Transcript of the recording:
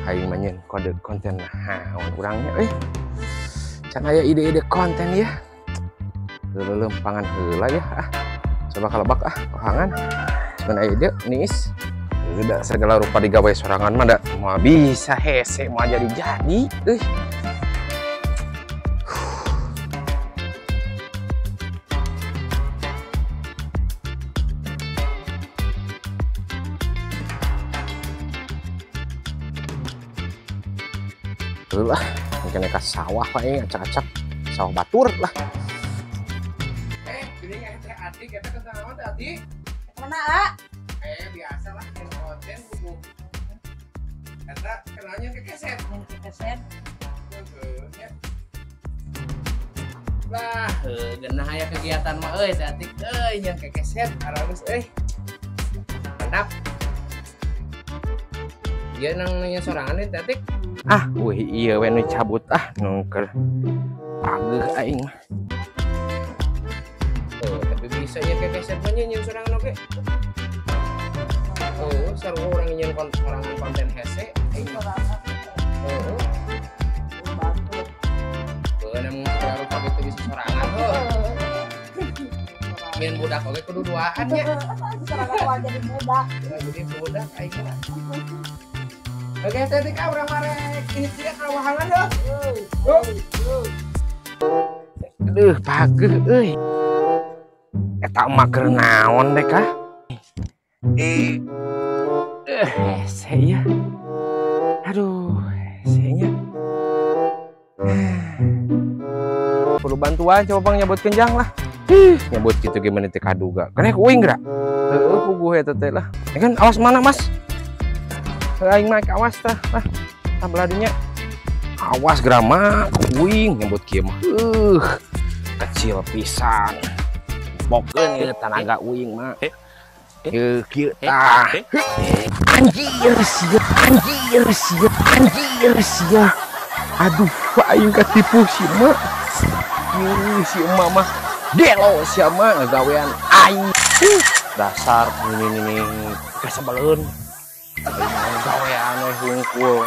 Aing mah nyeun kode konten naon urangnya euy. Can aya ide-ide konten ya. Leuleumpangan heula ya ah. Coba kalebak ah rohangan. Cuman aya ide niis. Udah segala rupa digawe sorangan mah da moal bisa hese moal jadi-jadi euy. Lah, mungkin ka sawah lah ini acak-acak sawah batur lah. Gini teh Atik, eta tentang naon teh Atik? Mana, A? Biasa lah konten buku. Eta kenalnya ke keset. Ke keset. Lah, geunah aya kegiatan mah euy teh Atik euy nyeun ke keset aralus euy. Mantap. Ieu nang nanya sorangan teh Atik. Ah, wih iya we nu cabut ah nungker. Pageuh aing mah. Oh, tapi bisa nya kekeset mah nyeun sorangan oge. Oh, sarua urang nyeun sorangan konten hese aing mah. Oh. Batur. Heuh namun segala rupa kitu bisa sorangan heuh. Nyeun budak oge kudu duaan nya. Sorangan jadi budak. Jadi budak aing mah. Oke, teh ka urang marek ini sia kawahangan heuh. Aduh, pageuh euy. Eta mah keur naon deh kah? Hese ya. Aduh, hese nya. Perlu bantuan coba Bang nyabut kenjang lah. Ih, nyabut kitu gimana teh kaduga. Kana ku uing geura. Heueuh puguh eta teh lah. Ya kan awas mana, Mas? Aing mah awas tah lah tah beladinya awas grama kuing nyebut kieu mah kecil pisan pokeun ieu tanaga uing mah ieu kieu tah anjir sia anjir sia anjir sia aduh aing katipu si emak ieu si emak mah gelo sia mah ngagawean aing dasar ini kasebeleun gawean we hungkul.